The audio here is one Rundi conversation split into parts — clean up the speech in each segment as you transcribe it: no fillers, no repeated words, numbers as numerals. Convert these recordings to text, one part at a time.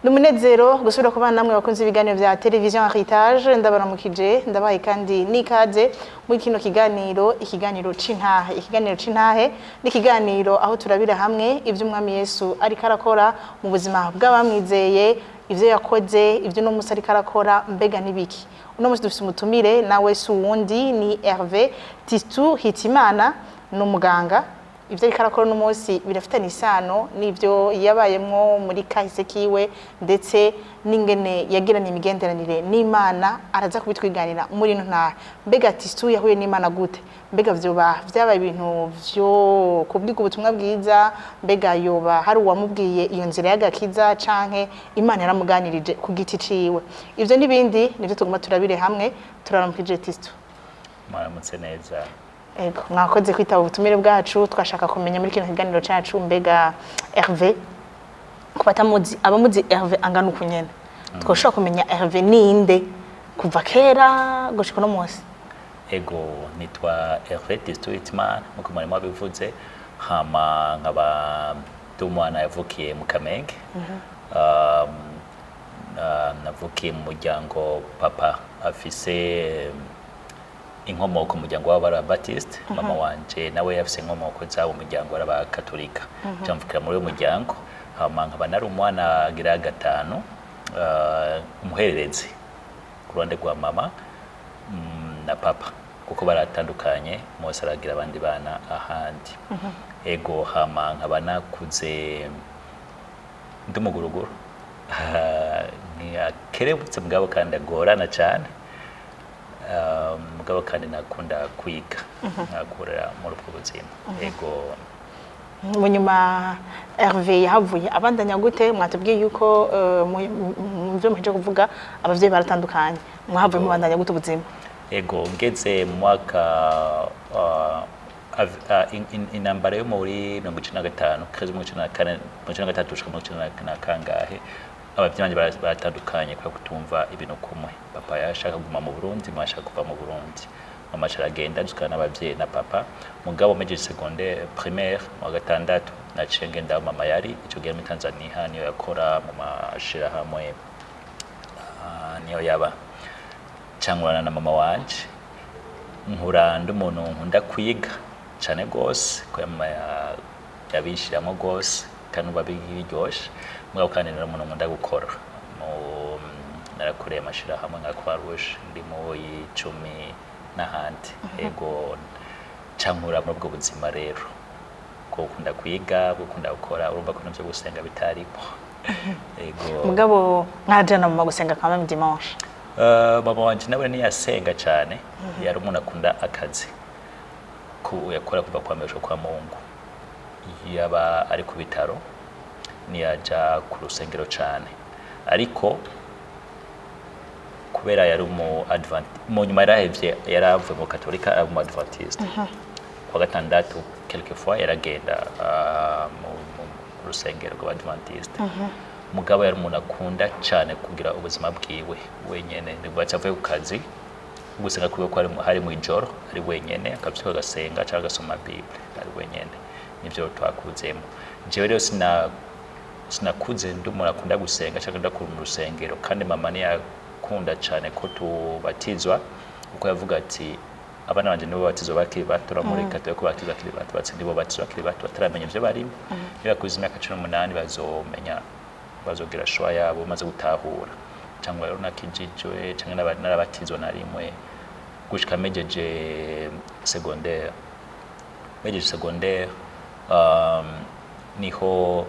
Ni umunezero gusubira kubana namwe bakunze ibiganiro vya Television Heritage. Ndabaramukije, ndabaye kandi n'ikaze muri kino kiganiro, ikiganiro c'intahe. Ikiganiro c'intahe ni ikiganiro aho turabira hamwe ivyo Umwami Yesu ariko arakora mu buzima bw'abamwizeye, ivyo yakoze, ivyo uno musi ariko arakora, mbega n'ibiki. Uno musi dufise umutumire, nawe si uwundi, ni Hervé Tistu Hitimana, ni umuganga. Ibyo ariko arakora uno munsi birafitanye isano n'ibyo yabayemwo muri kahise kiwe, ndetse n'ingene yagiranye imigenderanire n'Imana. Araza kubitwiganira muri ino ntara. Mbega Tistu yahuye n'Imana gute? Mbega vyoba vyabaye ibintu vyo kubwirwa ubutumwa bwiza? Mbega yoba hari uwamubwiye iyo nzira y'agakiza, canke Imana yaramuganirije ku giti ciwe? Ivyo n'ibindi nivyo tuguma turabire hamwe. Turaramukije, Tistu. Mwaramutse neza. Ego, mwakoze kwitaba ubutumire bwacu. Twashaka kumenya muri kino kiganiro cacu, mbega Hervé, ku batamuzi, abamuzi Hervé angana uku nyene, twoshobora kumenya Hervé ninde kuva kera gushika uno munsi? Ego, nitwa Hervé Tistu Hitimana nkuko mwari mwabivuze, hama nkaba ndi umwana yavukiye mu Kamenge. Navukiye mu muryango, papa afise inkomoko mu muryango w'Ababatiste, mama wanje nawe yafise inkomoko zabo mu muryango w'Abakatolika. Mvukira muri uwo muryango, hama nkaba nari umwana agira gatanu, umuhererezi ku ruhande rwa mama na papa, kuko baratandukanye, mose aragira abandi bana ahandi. Ego, hama nkaba nakuze ndi umuguruguru, ntiyakerebutse mugabo kandi agorana cyane. Mugabo kandi nakunda kwiga, nakurira muri ubwo buzima. Ego. Mu nyuma Hervé yahavuye abandanya gute? Mwatubwiye yuko mu byo muheje kuvuga abavyeyi baratandukanye. Mwahavuye mubandanya gute ubuzima? Ego, ngeze mu mwaka intambara yo muri 95, crise 94, 93 gushika 93 na kangahe, abavyeyi banje baratandukanye kubera kutumva ibintu kumwe. Papa yashaka kuguma mu Burundi, mama ashaka kuva mu Burundi. Mama aca aragenda, dusigara n'abavyeyi na papa. Mugabo mejeje secondaire primaire mu wa gatandatu, naciye ngenda aho mama yari ico gihe muri Tanzania, niyo yakora mu mashirahamwe, niyo yaba cangurana na mama wanje. Nkura ndi umuntu nkunda kwiga cane gose, kubera mama yabishiramwo gose kandi uba biryoshe. Mugabo kandi nari umuntu nkunda gukora. Narakoreye amashirahamwe nka Croix Rouge, ndi mu icumi n'ahandi. Ego, cankura muri ubwo buzima rero bwo gukunda kwiga, bwo gukunda gukora. Urumva ko navyo gusenga bitarimo. Ego. Mugabo mwarajana mama gusenga quand même dimanche? Mama wanje nawe ntiyasenga cyane, yari umuntu akunda akazi ku yakora kuva kwa mbere gushika kwa Mungu, yaba ari ku bitaro, ntiyaja ku rusengero cyane. Ariko kubera yari umu Advent, mu nyuma yarahevye, yaravuye mu Katolika aba umu Adventiste. Kwa gatandatu quelquefois yaragenda mu rusengero rw'Abadventiste. Mugabo yari umuntu akunda cyane kugira ubuzima bwiwe wenyene. Nibwo avuye ku kazi, gusenga kwiwe ko hari mu ijoro, ari wenyene, akavyuka agasenga cyangwa agasoma Bible ari wenyene. Nivyo twakuzemo. Jewe rero sinakuze ndi umuntu akunda gusenga cyangwa ndakura mu rusengero, kandi mama ntiyakunda cyane ko tubatizwa, kuko yavuga ati: "Abana banje nibo batizwa bakiri bato." Muri katolika ko batizwa bakiri bato, batsi nibo batizwa bakiri bato, bataramenya ivyo barimo. Niba bakuze imyaka 18 bazomenya, bazogira choix yabo bamaze gutahura. Cyangwa rero nakijijwe cyangwa narabatizwa na rimwe gushika mejeje secondaire. Mejeje secondaire, niho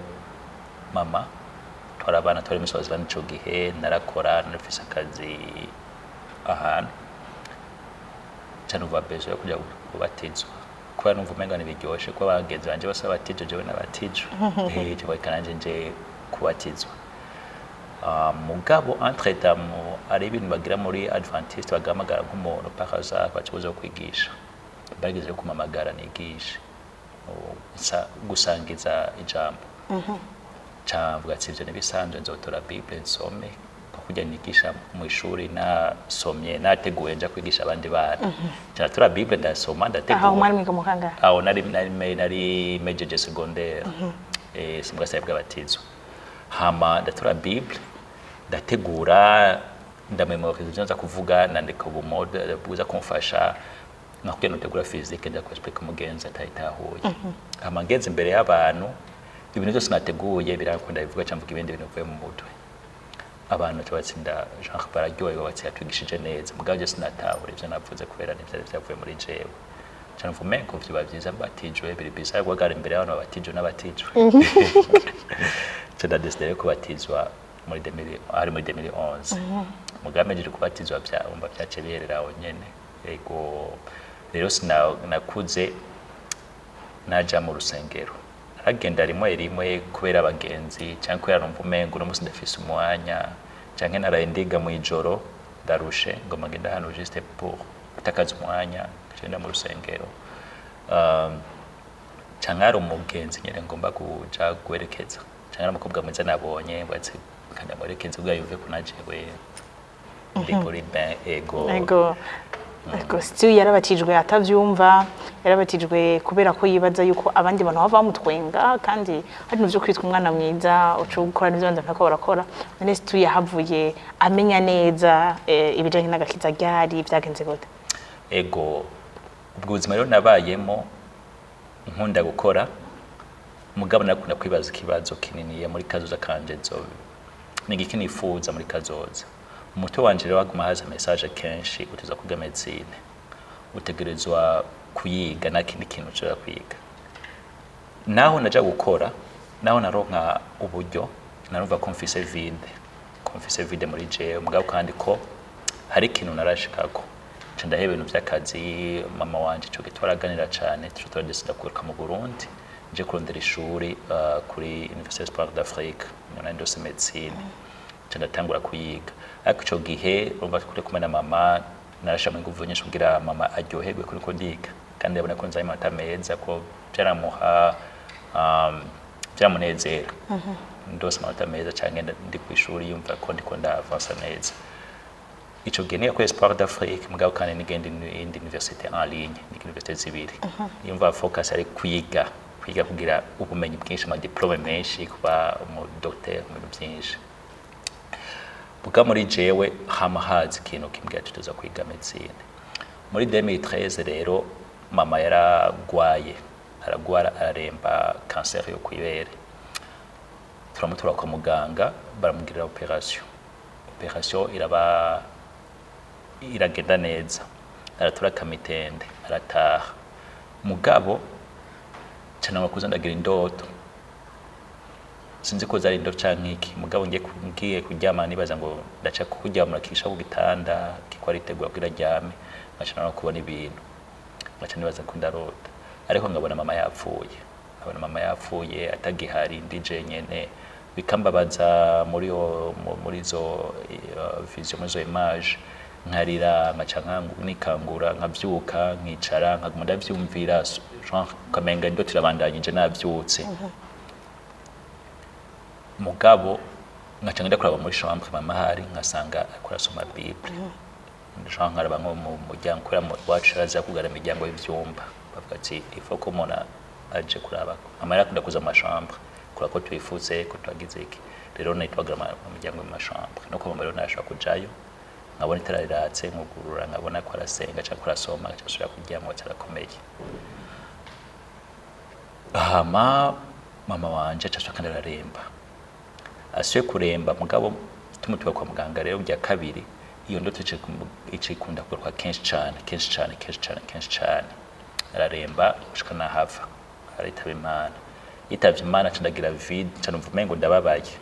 mama twari abana, twari muri Swaziland ico gihe. Narakora, narafise akazi ahantu ca numva besoin yo kuja kubatizwa, kubera numva umenga ntibiryoshe kuba bagenzi banje bose babatije, jewe nabatijwe. Ico reka nanje nje kubatizwa. Mugabo entre temps ari ibintu bagira muri Adventiste, bagahamagara nk'umuntu par hasard baca kwigisha. Bageze kumamagara nigishe, gusangiza ijambo. Cavuga ati: "Ivyo ntibisanzwe, nzotora Bible nsome nko kurya nigisha mu ishuri, nasomye, nateguye nja kwigisha abandi bana." Ca natora Bible, ndasoma, ndategura. Aho mwari mwiga mu kangahe? Aho nari mejeje secondaire, simbwa bw'abatizwa. Hama ndatora Bible, ndategura, ndamemoriza ivyo nza kuvuga, nandika ubumode buza kumfasha nakubwiye nutegura physique, njya kuexplica umugenzi atayitahuye. Hama ngeze imbere y'abantu, ibintu byose nateguye birakunda bivuga cyangwa mvuga ibindi bintu bivuye mu mutwe. Abantu baca batsinda, genre bararyohewe, bati yatwigishije neza. Mugabo je sinatahura ivyo navuze kubera ntivyari vyavuye muri jewe. Ca numva umengo vyoba vyiza mbatijwe. Biri bizarre guhagarara imbere y'abantu babatijwe n'abatijwe. Ca ndadesida rero kubatizwa muri 2000, hari muri 2011. Mugabo mpejeje kubatizwa, umva vyaciye biherera aho nyene. Ego, rero nakuze naja mu rusengero, naragenda rimwe rimwe kubera abagenzi canke kubera numva umengo uno munsi ndafise umwanya, canke naraye ndiga mw'ijoro, ndarushe, ngoma ngenda hano juste pour gutakaza umwanya, ngenda mu rusengero. Canke hari umugenzi nyene ngomba kuja guherekeza, canke hari umukobwa mwiza nabonye, mbatse kandamuherekeze kugira yumve ko najewe ndi muri bain. Ego. Ego, Stu yarabatijwe atavyumva, yarabatijwe kubera ko yibaza yuko abandi bantu bava bamutwenga, kandi hari ibintu vyo kwitwa umwana mwiza uca gukora n'ivyo abandi bariko barakora. None Stu yahavuye amenya neza ibijanye n'agakiza ryari? Vyagenze gute? Ego, ubwo buzima rero nabayemo nkunda gukora, mugabo nakunda kwibaza ikibazo kinini muri kazoza kanje: nzo ni igiki nifuza muri kazoza? Umutwe wanje rero waguma haza message kenshi: uteza kwiga médecine, utegerezwa kuyiga, nta kindi kintu ushobora kwiga. Naho naja gukora, naho naronka uburyo, narumva ko mfise vide, ko mfise vide muri jewe, mugabo kandi ko hari ikintu narashikako. Nca ndaheba ibintu vy'akazi. Mama wanje ico gihe twaraganira cane, tuca turadesida kugaruka mu Burundi, nje kurondera ishuri kuri Université Espoir d'Afrique, niho nari ndose médecine. Nca ndatangura kuyiga, ariko ico gihe urumva turi kumwe na mama, narashiramo inguvu nyinshi kugira mama aryoherwe kuri ko ndiga, kandi yabona ko nzanye amanota meza, ko vyaramuha vyaramunezera ndose amanota meza canke ndi kw'ishuri yumva ko ndiko ndavansa neza. Ico gihe niga kuri Espoir d'Afrique, mugabo kandi nigenda indi université en ligne, niga université zibiri. Yumva focus ari kwiga, kwiga kugira ubumenyi bwinshi, amadiplome menshi, kuba umu docteur mu bintu byinshi. Bwa muri jewe hama haza ikintu kimbwira ati tuza kwiga médecine. Muri 2013 rero mama yaragwaye, aragwara, araremba, cancer yo kwibere. Turamutura kwa muganga, baramugirira opération. Opération iraba, iragenda neza, aratura kamitende, arataha. Mugabo cyane kuza ndagira indoto, sinzi ko zari indoto canke iki, mugabo ngiye kuryama nibaza ngo ndaca kuryamura kisha ku gitanda kiko aritegura kugira aryame, nkaca no kubona ibintu, nkaca nibaza ko ndarota, ariko nkabona mama yapfuye, nkabona mama yapfuye atagihari, ndi jenyene, bikambabaza. Muri izo vision, muri izo image, nkarira, nkaca nikangura, nkavyuka, nkicara, nkaguma ndavyumvira, genre ukamenga indoto irabandanyije navyutse. Mugabo nkaca ngenda kuraba muri chambre mama ahari, nkasanga ariko arasoma Bible, genre nkaraba nko mu muryango, kubera iwacu araza kugara imiryango y'ivyumba, bavuga ati ifo ko umuntu aje kuraba. Mama yarakunda kuza mu machambre kuraba ko twifutse, ko twagize iki. Rero nitwagara imiryango mu machambre, no kwa mama rero narashobora kujayo, nkabona itara riratse, nkugurura, nkabona ko arasenga cyangwa ko arasoma, agaca asubira kuryama, agaca arakomeye. Hama mama wanje aca kandi araremba, asuye kuremba, mugabo tumutuye kwa muganga rero bya kabiri, iyo ndoto ica ikunda kugaruka kenshi cane, kenshi cane, kenshi cane, kenshi cane. Araremba gushika nahava aritaba Imana. Yitavye Imana, nca ndagira vide, nca numva umengo ndababaye.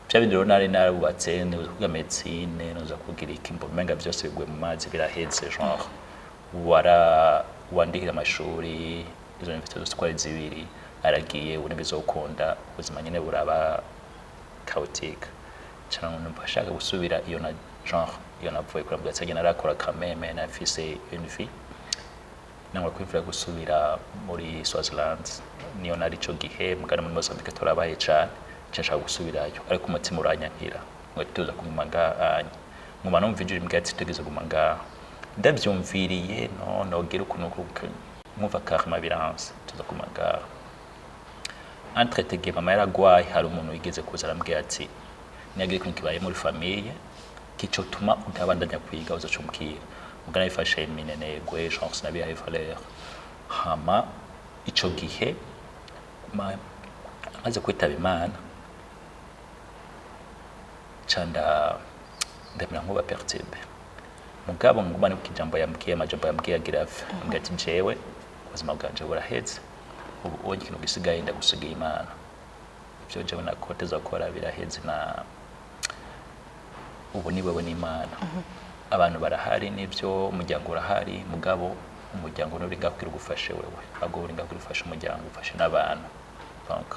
Vya bindi rero nari narubatse, nuza kwiga médecine, nuza kugira iki, mbona umenga vyose biguye mu mazi, biraheze, genre wara wandihira amashuri, izo université zose uko ari zibiri, aragiye, ubu ntibizokunda, ubuzima nyene buraba chaotique. Nca numva ashaka gusubira iyo na genre iyo navuye kuri bwa narakora quand même, nafise une vie, nangwa kwivura gusubira muri Swaziland, niyo nari ico gihe. Mugana muri Mozambique turabaye cane, nca nshaka gusubirayo, ariko umutima uranyankira ngo tuza kuguma ngaha. Nguma numva ijwi rimbwira ati tugeze guma ngaha. Ndavyumviriye, no nogira ukuntu nkumva karma biranse, tuza kuguma ngaha. Entre gihe mama yaragwaye, hari umuntu wigeze kuza arambwira ati: "Niyagira ikintu kibaye muri famille kicotuma utabandanya kwiga, uzoca umbwira." Muga nabifashe minenegwe, genre sinabihaye valeur. Hama ico gihe maze kwitaba Imana, ca ndamera nk'uba perturbé. Mugabo nguma nibuka ijambo yambwiye, amajambo yambwiye agira ave, ambwira ati: "Jewe ubuzima bwanje buraheze, ubu ubonye ikintu gisigaye, ndagusigaye Imana. Ibyo jewe nakoteza gukora biraheze, na ubu ni wewe n'Imana. Abantu barahari n'ibyo, umuryango urahari, mugabo umuryango nturi ngaho kugira ugufashe wewe, ahubwo uri ngaho kugira ufashe umuryango, ufashe n'abantu." Donc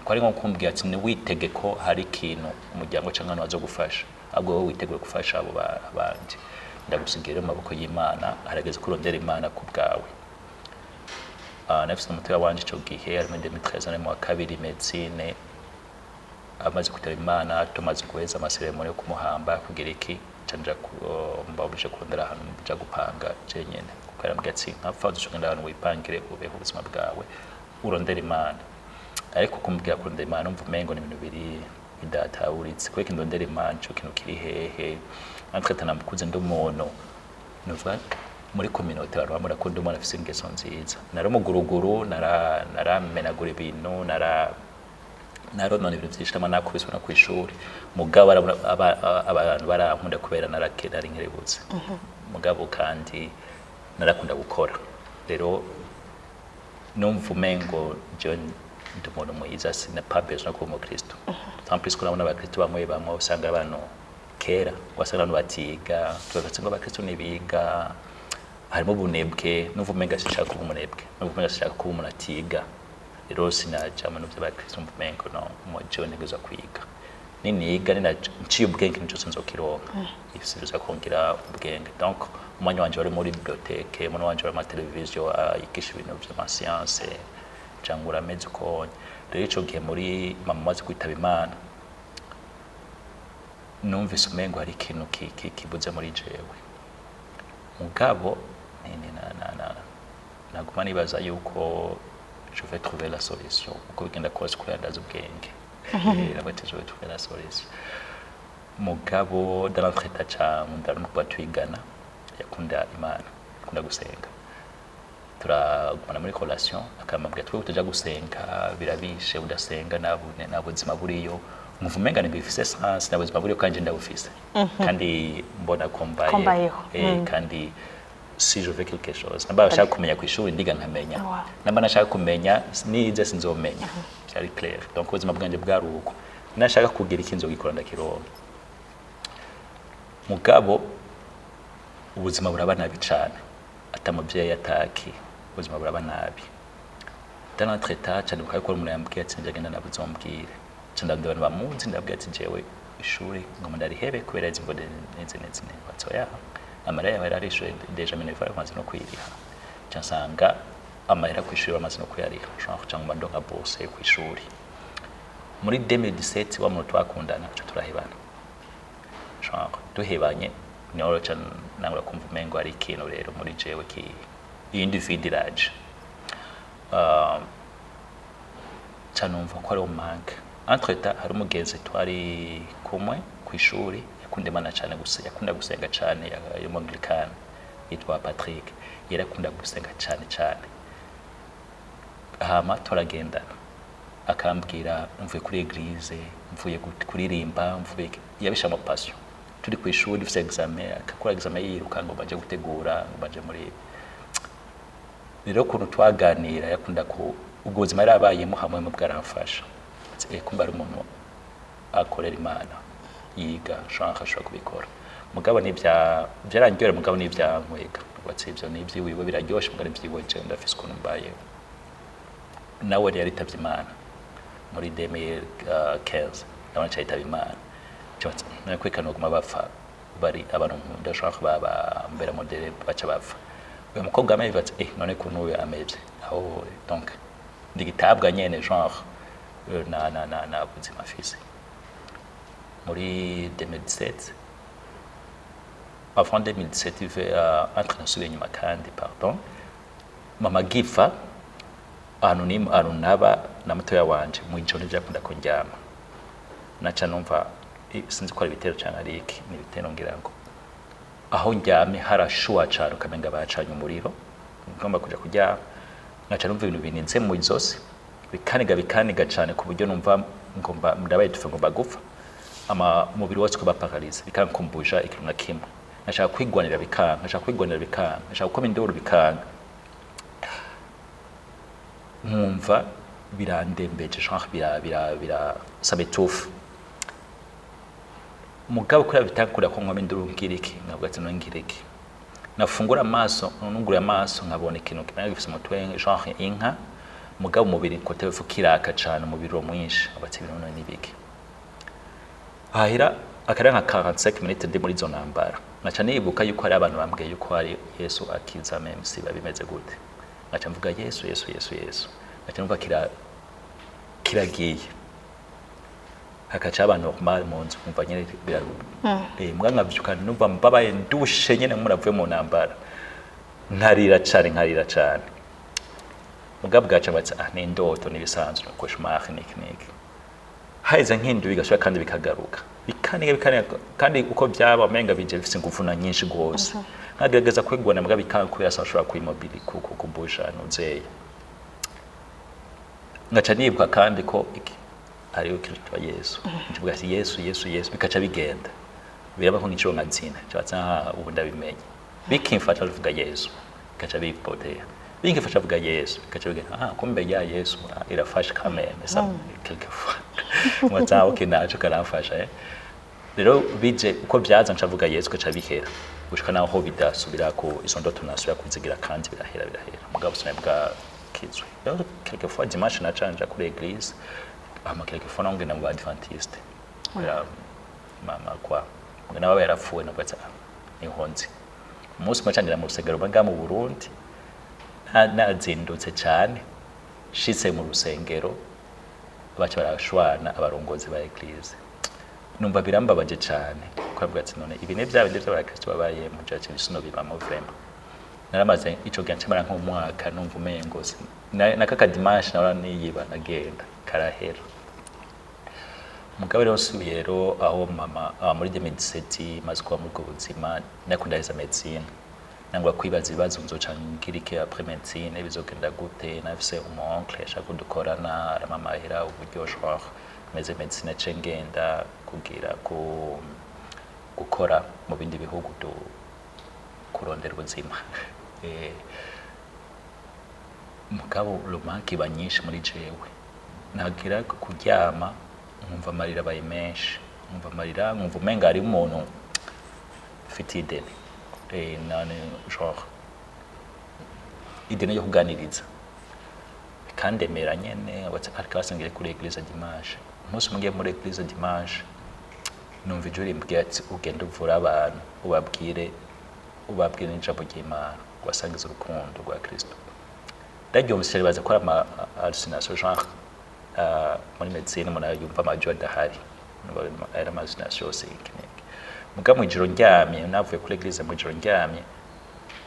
kwari nko kumbwira ati: "Ntiwitege ko hari ikintu umuryango cyangwa abantu bazogufasha, ahubwo wowe witegure gufasha abo bandi. Ndagusigira mu maboko y'Imana, harageze ko urondera Imana ku bwawe." Nafise umutima wanje ico gihe ari muri 2013, nari mu wa kabiri médecine. Amaze kwitaba Imana, tumaze guheza ama cérémonies yo kumuhamba, kugira iki, ca nja mba obligé kurondera ahantu nja gupanga jenyene, kuko yarambwiye ati: "Nkapfa, uzoca ugenda ahantu wipangire, ubeho ubuzima bwawe, urondere Imana." Ariko kumbwira kurondera Imana, numva umengo ni ibintu biri bidatahuritse. Kubera ndondera Imana, ico kintu kiri hehe? Entre namukuze ndi umuntu nuvuga muri communauté abantu bamubona ko ndi umuntu afise ingeso nziza. Nari umuguruguru, naramenagura ibintu, naronona ibintu vyinshi, nama nakubiswe no kw'ishuri. Mugabo abantu barankunda kubera nari nkerebutse, mugabo kandi narakunda gukora. Rero numva umengo jewe ndi umuntu mwiza, sina pas besoin kuba umukristo. En plus ko nabona abakristo bamwe bamwe usanga abantu kera wasanga abantu batiga, tubagatse ngo abakristo ntibiga, harimo ubunebwe. Numva umenga sinshaka kuba umunebwe, numva umenga sinshaka kuba umuntu atiga. Rero sinaja mu bintu vy'abakristo, numva umengo no jewe ntegerezwa kwiga. Niniga, nina nciye ubwenge, nico cyose nzokironka, ivyo biza kongera ubwenge. Donc umwanya wanje wari muri bibliothèque, umwanya wanje wari mu televiziyo yigisha ibintu vy'ama science, cyangwa urameze uko. Rero ico gihe muri mama amaze kwitaba Imana, numvise umengo hari ikintu kibuze muri jewe. Mugabo naguma nibaza yuko je vais trouver la solution uko bigenda kose, kubera ndazi ubwenge. Navuga ati: "Je vais trouver la solution." Mugabo dans l'entretemps ca nkunda n'umukobwa twigana, yakunda Imana, yakunda gusenga. Turagumana muri relation, akamabwira twe tuja gusenga birabishe, udasenga nta buzima buriyo. Nkumva umenga ntibifise sens, nta buzima buriyo kandi ndabufise, kandi mbona ko mbaye. Ko mbayeho. Kandi si je veux quelque chose, namba nashaka kumenya ku ishuri ndiga nkamenya, namba nashaka kumenya nize sinzomenya, byari clair. Donc ubuzima bwanje bwari uko: nashaka kugira ikintu nzogikora, ndakironka. Mugabo ubuzima buraba nabi cane, ata muvyeyi ataki, ubuzima buraba nabi. Dans l'entretemps cane bukaba ko umuntu yambwiye ati: "Njagenda nabuzombwire." Ca ndabwira abantu bamuzi, ndabwira ati: "Jewe ishuri ngoma ndarihebe kubera izi mvo n'izi n'izi." Bati: "Oya, amahera yawe yararishuye déjà, minerval bamaze no kuyiriha." Ca nsanga amahera kw'ishuri bamaze no kuyariha, genre ca nguma ndonka bourse yo kw'ishuri. Muri 2017 wa muntu twakundana ca turahebana. Genre duhebanye, niho ca nangura kumva umengo hari ikintu rero muri jewe ki iyindi vide iraje. Ca numva ko ariwo manque. Entre temps hari umugenzi twari kumwe kw'ishuri yakunda Imana cane gusa, yakunda gusenga cane, y'umanglikani, yitwa Patrick. Yarakunda gusenga cane cane. Hama turagendana, akambwira: "Mvuye kuri église, mvuye kuririmba, mvuye." Yabisha ama passion. Turi ku ishuri dufise examen, akakora examen yiruka ngo baje gutegura, ngo baje muri. Rero ukuntu twaganira, yakunda ku ubwo buzima yari abayemo hamwe mu bwaramfasha. Ati: Kumbe ari umuntu akorera Imana, yiga, genre ashobora kubikora." Mugabo nibya byarangyohera, mugabo nibyankwega watse ivyo nivyiwiwe biraryoshe, mugabo nivyiwe jewe ndafise ukuntu mbayeho. Nawe yari yaritavye Imana muri 2015, ndabona cyahitaba Imana nakwekana baguma bapfa, bari abantu nkunda, genre baba mbera modèle, baca bapfa. Uyu mukobwa amevye, ati: "Eh, none kuntu uyu amevye aho?" Donc ndigitabwa nyene, genre na buzima afise. Muri 2017, avant 2017 ive, entre nasubiye inyuma kandi, pardon, mama gipfa. Ahantu ni ahantu naba na mutoya wanje, mu ijoro ntivyakunda ko ndyama. Naca numva sinzi ko ari ibitero canke ari iki, ni ibitero ngira ngo. Aho ndyamye harashuha cane, ukamenga bacanye umuriro. Ngomba kuja kuryama, nkaca numva ibintu bininze mu izosi, bikaniga, bikaniga cane, ku buryo numva ngomba ndabaye tufe, ngomba gupfa. Ama umubiri wose ukaba paralysé, bikankumbuja ikintu na kimwe. Nkashaka kwigwanira bikanka, nkashaka kwigwanira bikanka, nkashaka gukoma induru bikanka, nkumva birandembeje, genre bira bira bira ça m'étouffe. Mugabo kuriya bitakura ko nkoma induru, ngira iki, nkavuga ati: "None ngira iki?" Nafungura amaso, nungura amaso, nkabona ikintu kimwe gifise umutwe genre inka, mugabo umubiri kote kiraka cane, umubiri uwo mwinshi. Abatse ibintu none nibiki? Hahira akari nka 45 minutes ndi muri izo ntambara, nkaca nibuka yuko hari abantu bambwiye yuko hari Yesu akiza, même si biba bimeze gute. Nkaca mvuga: "Yesu, Yesu, Yesu, Yesu." Nkaca numva kiragiye, hakaca abantu normal mu nzu, nkumva nyene biraruba. Mbwa nkavyuka numva mbabaye, ndushe nyene nk'umuntu mu ntambara, nkarira cane, nkarira cane. Mugabo bwaca batse: "Ah, ni indoto, nibisanzwe, cauchemar, niki niki." Haheze nk'indwi bigasubira kandi bikagaruka, bikaniga, bikaniga, kandi uko byaba umenga bije bifise ingufu na nyinshi gose. Nkagerageza kwigwana, mbwa bikanga, kubera sinashobora kwimobili kubusha nuzeye. Ngaca nibuka kandi ko iki hariho ikintu cyitwa Yesu, nkivuga ati: "Yesu, Yesu, Yesu." Bikaca bigenda, biraba ko nk'inshuro nka zine. Nca aha ubu ndabimenye. Bikimfasha bivuga Yesu, bikaca bipotea. Bikimfasha avuga Yesu, bikaca bigenda. Ah, kumbe ya Yesu, ah, irafasha quand même ça quelquefois. Mwata okay, naco karamfasha. Rero bije uko byaza, nca avuga Yesu, gaca bihera, gushika naho bidasubira ko izo ndoto nasubira kuzigira, kandi birahera, birahera. Mugabo sinari bwakizwe. Rero quelquefois dimanche naca nja kuri église, hama quelquefois naho ngenda mu ba adventiste, kubera mama kwa nawe yarapfuye, nabwo ati: "Ah, niho nzi." Umunsi umwe cangira mu rusengero mba mu Burundi, nazindutse cane, nshitse mu rusengero baca barashwana abarongozi ba église. Numva birambabaje cane, kuko avuga ati: "None ibi ni bya bindi by'abakristo babaye mu jaje bisuno bibamo?" Vraiment naramaze ico gihe ncamara nk'umwaka numva umengo na kaka dimanche nahora niyiba nagenda karahera. Mugabo rero nsubiye rero aho mama, muri 2017, maze kuba muri ubwo buzima, nako ndaheza médecine, nangwa kwibaza ibibazo: nzoca ngira iki après médecine? Bizogenda gute? Nafise umu oncle yashaka kudukorana, arampa amahera, uburyo genre meze médecine ce ngenda kugira ku gukora mu bindi bihugu, kurondera ubuzima. Mugabo le manque iba nyinshi muri jewe. Nagira kuryama nkumva amarira abaye menshi, nkumva amarira, nkumva umenga hari umuntu ufite ideni, nane genre ideni yo kuganiriza, bikandemera nyene. Ariko basengeye kuri église dimanche. Umunsi umwe ngiye muri église dimanche, numva ijwi rimbwira ati: "Ugende uvure abantu, ubabwire n'ijambo ry'Imana, ubasangize urukundo rwa Kristo." Ndaryumvise, ribaza ko ari ama hallucination, genre muri médecine umuntu yumva amajwi adahari, ari ama hallucination yose, iki n'iki. Muga mw'ijoro ndyamye, navuye kuri église mw'ijoro ndyamye,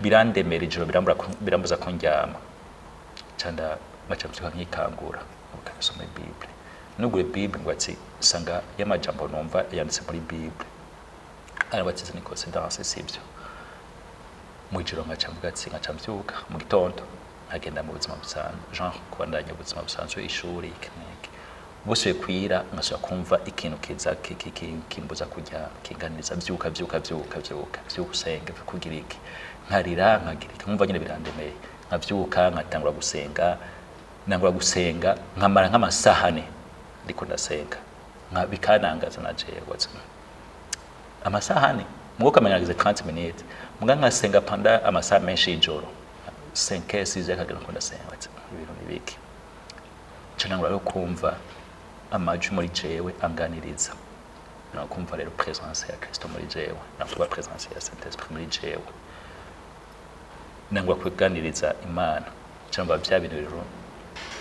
birandemera ijoro, birambuza ko ndyama. Ca ngaca mvyuka nkikangura, ngasoma Bible. Nuguye Bible, ngo ati sanga y'amajambo numva yanditse muri Bible, arabatse ni coïncidence, sivyo? Mw'ijoro ngaca mvuga ati, ngaca mvyuka mu gitondo, nkagenda mu buzima busanzwe, genre kubandanya ubuzima busanzwe, ishuri, iki n'iki. Busubiye kwira, ngasubira kumva ikintu kiza kimbuza kuryama, kinganiriza: "Vyuka, vyuka, vyuka, vyuka, vyuka, usenge, kugira iki." Nkarira, nkagira iki, nkumva nyine birandemeye, nkavyuka, nkatangura gusenga. Nangura gusenga, nkamara nk'amasahane ndiko ndasenga, bikanangaza na jewe amasahane mugo kamenya nagize 30 minutes, muga nkasenga pendant amasaha menshi y'ijoro, 5 6 heures, kagera ko ndasenga ati: "Ibintu nibiki?" Nca nangura rero kumva amajwi muri jewe anganiriza, nakumva rero présence ya Kristo muri jewe, nakumva présence ya Saint Esprit muri jewe, nangura kuganiriza Imana. Cyangwa bya bintu rero,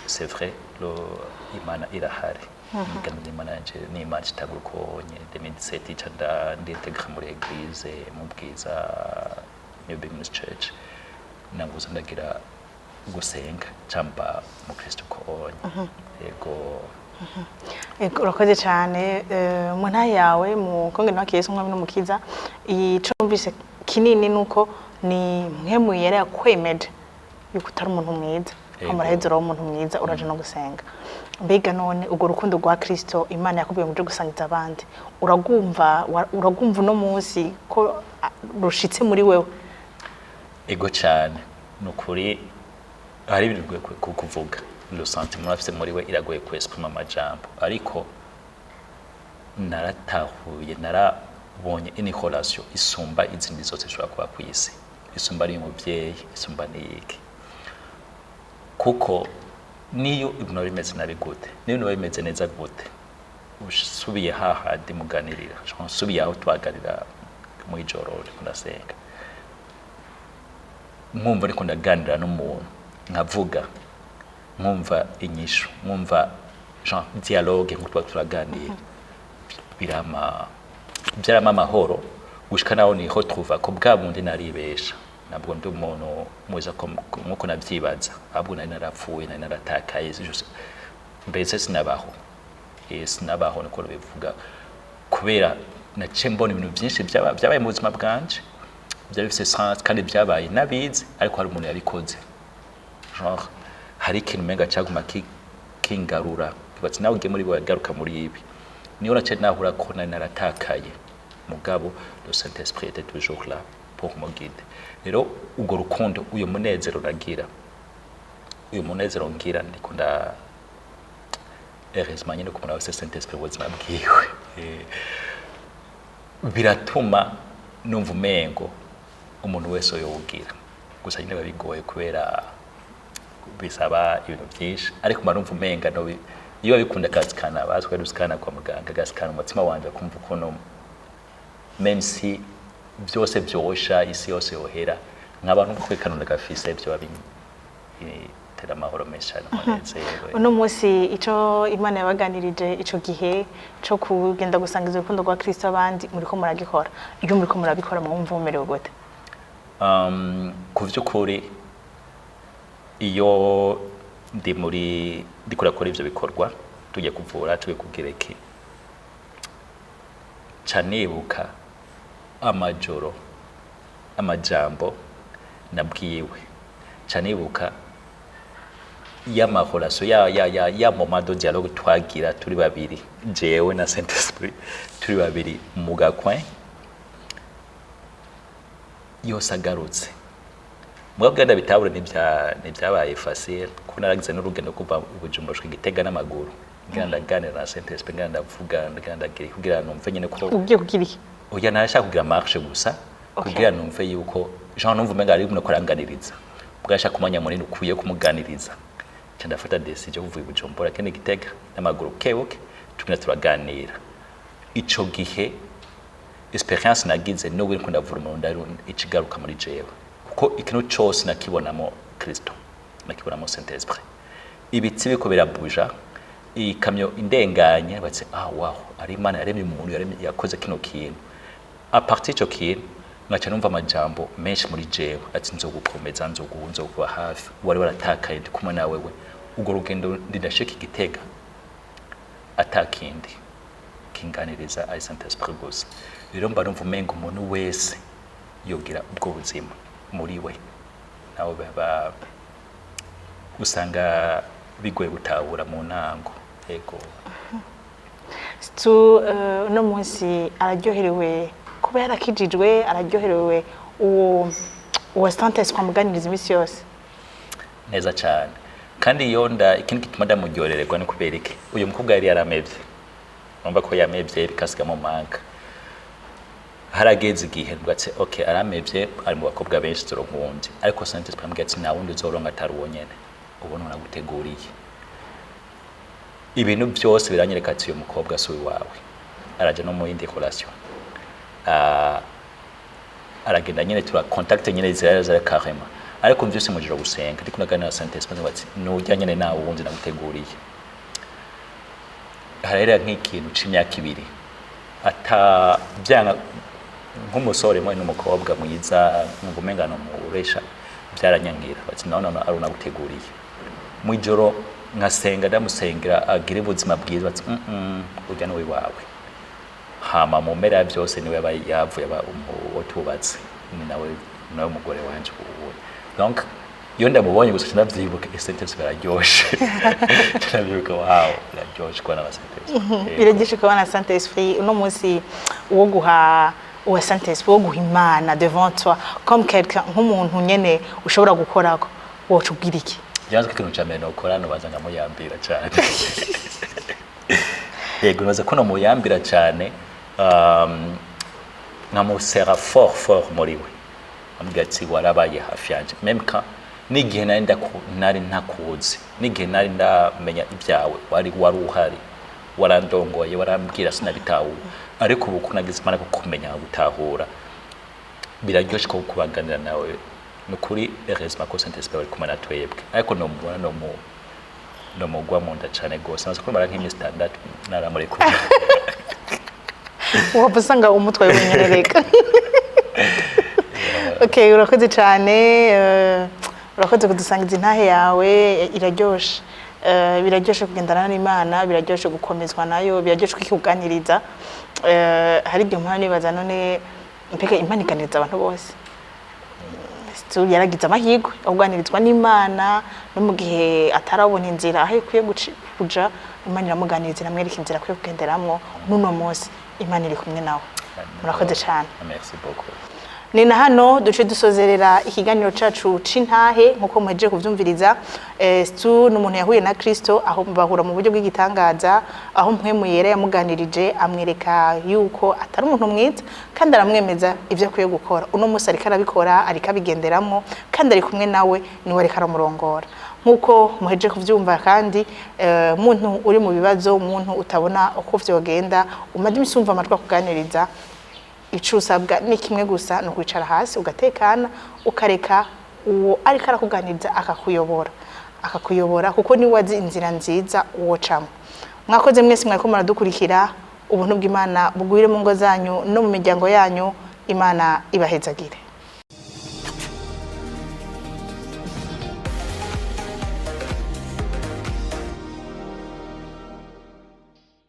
c'est vrai, lo Imana irahari. Imiganiro Imana yanje n'Imana itangura uko nyene. 2017 ica ndintegra muri église mu Bwiza, New Beginnings Church, nanguza ndagira Gusenga camba umukristo konye, yego. Ego, urakoze cyane. Mu ntahe yawe mu kongera wakiriye Yesu nk'umwami n'umukiza, ico numvise kinini nuko ni Mpwemu Yera yakwemeje yuko utari umuntu mwiza. Yego. Hama uraheza uraba umuntu mwiza, uraja no gusenga. Mbega none urwo rukundo rwa Kristo Imana yakubwiye ngo uje gusangiza abandi, uragumva uno munsi ko rushitse muri wewe? Ego cyane, ni ukuri hari ibintu bigoye kuvuga. Le sentiment afise muri we iragoye ku exprima amajambo, ariko naratahuye, narabonye une relation isumba izindi zose zishobora kuba ku isi, isumba ari umubyeyi, isumba n'iyiki, kuko niyo ibintu biba bimeze nabi gute, niyo ibintu biba bimeze neza gute, usubiye hahandi muganirira, usubiye aho twaganira mu ijoro ndiko ndasenga, nkumva ariko ndaganira n'umuntu, nkavuga, nkumva inyishu, nkumva genre dialogue nkuko tuba turaganira, birama byarama amahoro gushika naho niho trouva ko bwa bundi naribesha, ntabwo ndi umuntu mwiza nkuko navyibaza, ahubwo nari narapfuye, nari naratakaye, mbese sinabaho. Sinabaho niko bivuga, kubera naciye mbona ibintu byinshi byabaye mu buzima bwanje byari bifise sens kandi byabaye nabizi, ariko hari umuntu yabikoze, genre hari ikintu umenga cyaguma kingarura, kibatse nawe ugiye muri bo yagaruka muri ibi. Niyo naciye nahura ko nari naratakaye, mugabo le Saint Esprit était toujours là pour me guider. Rero urwo rukundo, uyu munezero nagira, uyu munezero ngira, ndiko nda heureusement nyine ko umuntu aba afise Saint Esprit mu buzima bwiwe. Biratuma numva umengo umuntu wese yowugira, gusa nyine biba bigoye kubera bisaba ibintu byinshi, ariko mba numva umenga no iyo bikunda akasikana bazwi dusikana kwa muganga, agasikana umutima wanje kumva ukuntu, même si byose byosha, isi yose yohera, nkaba numva ko ikanunda gafise byo bitera amahoro menshi cyane, umunezero. Uno munsi ico Imana yabaganirije ico gihe co kugenda gusangiza urukundo rwa Kristo abandi, muriko muragikora. Iyo muriko murabikora mwumva mumerewe gute? Ku vy'ukuri iyo ndi muri ndiko ndakora ivyo bikorwa, tugiye kuvura, tugiye kugira iki, ca nibuka amajoro, amajambo nabwiwe, ca nibuka y'ama relation ya moment de dialogue twagira turi babiri, jewe na Saint Esprit, turi babiri mu gakwen yose agarutse. Mugabo bwenda bitabure ntibyabaye facile, kuko naragize n'urugendo kuva i Bujumbura gushika i Gitega n'amaguru, ngira ndaganira na Saint Esprit, ngira ndavuga, ngira ndagira kugira numve nyene ko Ugiye kugira iki? Oya, narashaka kugira marche gusa kugira numve yuko genre numva umenga ari umuntu akoranganiriza, ubwo yashaka umwanya munini ukwiye kumuganiriza. Nca ndafata décision yo kuva i Bujumbura kene Gitega n'amaguru bukebuke, tugenda turaganira. Ico gihe experience nagize, n'ubu ndiko ndavura umuntu, ndaru ikigaruka muri jewe, kuko ikintu cose nakibonamo Kristo, nakibonamo Saint Esprit. Ibitsi biriko birabuja, ikamyo indenganye, batse ah wow, ari Imana yaremye umuntu, yaremye, yakoze kino kintu. À partir ico kintu ngaca numva amajambo menshi muri jewe ati nzogukomeza, nzokuba hafi, wari waratakaye, ndi kumwe nawe. We urwo rugendo ndindashika i Gitega atakindi kinganiriza ari Saint Esprit gusa. Rero mba numva umenga umuntu wese yogira ubwo buzima muri we, nawe baba usanga bigoye gutahura mu ntango, yego. Stu uno munsi araryoherewe kuba yarakijijwe, araryoherewe uwo Saint Esprit amuganiriza iminsi yose? Neza cyane. Kandi iyo nda ikindi gituma ndamuryohererwa ni kubera iki? Uyu mukobwa yari yaramevye, urumva ko yamevye bikasigamo manka. Harageze igihe mvuga ati okay, aramevye, ari mu bakobwa benshi, turonka uwundi, ariko Saint Esprit ambwira ati nta wundi uzoronka atari uwo nyene ubona naguteguriye. Ibintu byose biranyereka ati uyu mukobwa si uwawe. Araja no mu yindi relation. Aragenda nyene, tura contact nyene zira carrément, ariko mvyose mujira gusenga ndiko naganira na Saint Esprit ati nujya nyene nawe wundi naguteguriye. Harera nk'ikintu c'imyaka 2 ata byanga, nk'umusore mwe n'umukobwa mwiza, nkumva umenga no muresha. Byaranyangira bati: "No, no, no, ari unaguteguriye." Mu ijoro nkasenga, ndamusengera agire ubuzima bwiza, bati: Urya ni wawe." Hama mu mpera ya byose niwe yaba yavuye aba uwo tubatse, ni nawe umugore wanje ubu. Donc iyo ndamubonye gusa ndavyibuka, Saint Esprit bararyoshe, ndavyibuka, wow, biraryoshe kubona aba Saint Esprit. Biraryoshe kubona Saint Esprit. Uno munsi uwo guha uwa Saint Esprit, wo guha Imana devant toi comme quelqu'un, nk'umuntu nyene ushobora gukorako, woca ubwira iki? Byanze ko ikintu ca mbere nokora nobanza nkamuyambira cane. Yego, nibaza ko nomuyambira cane, nkamusera fort fort muri we, amubwira ati: "Warabaye hafi yanje même quand n'igihe nari nari ntakuzi, n'igihe nari ndamenya ibyawe, wari uhari, warandongoye, warambwira sinabitahura, ariko ubu ko nagize Imana kukumenya, gutahura, biraryoshe ko kubaganira nawe." Ni ukuri, heureusement ko Saint Esprit ari kumwe na twebwe. Ariko nomubona nomugwa mu nda cane gose, maze kumara nk'iminsi 6 naramurekuye. Waba usanga umutwaye wenyine. Reka, okay, urakoze cyane, urakoze kudusangiza intahe yawe, iraryoshe. Biraryoshe kugendana n'Imana, biraryoshe gukomezwa nayo, biraryoshe kwikuganiriza. Hari igihe mpora nibaza: none mbega Imana iganiriza abantu bose? Yaragize amahirwe aganiririzwa n'Imana, no mu gihe atarabona inzira aho ikwiye kuja, Imana iramuganiriza, iramwereka inzira akwiye kugenderamwo. N'uno munsi Imana iri kumwe nawe. Murakoze cyane. Merci beaucoup. Ni na hano duce dusozerera ikiganiro cacu c'intahe. Nkuko muhejeje kuvyumviriza, Stu ni umuntu yahuye na Kristo, aho bahura mu buryo bw'igitangaza, aho Mpwemu Yera yamuganirije, amwereka yuko atari umuntu mwiza, kandi aramwemeza ivyo akwiye gukora. Uno munsi ariko arabikora, ariko abigenderamwo, kandi ari kumwe nawe, niwe ariko aramurongora, nkuko muhejeje kuvyumva. Kandi muntu uri mu bibazo, umuntu utabona uko vyogenda, umaze imisi wumva amatwi akuganiriza, ico usabwa ni kimwe gusa, ni ukwicara hasi ugatekana, ukareka uwo ariko arakuganiriza akakuyobora, akakuyobora, kuko niwe azi inzira nziza wocamo. Mwakoze mwese mwariko muradukurikira. Ubuntu bw'Imana bugwire mu ngo zanyu no mu miryango yanyu. Imana ibahezagire.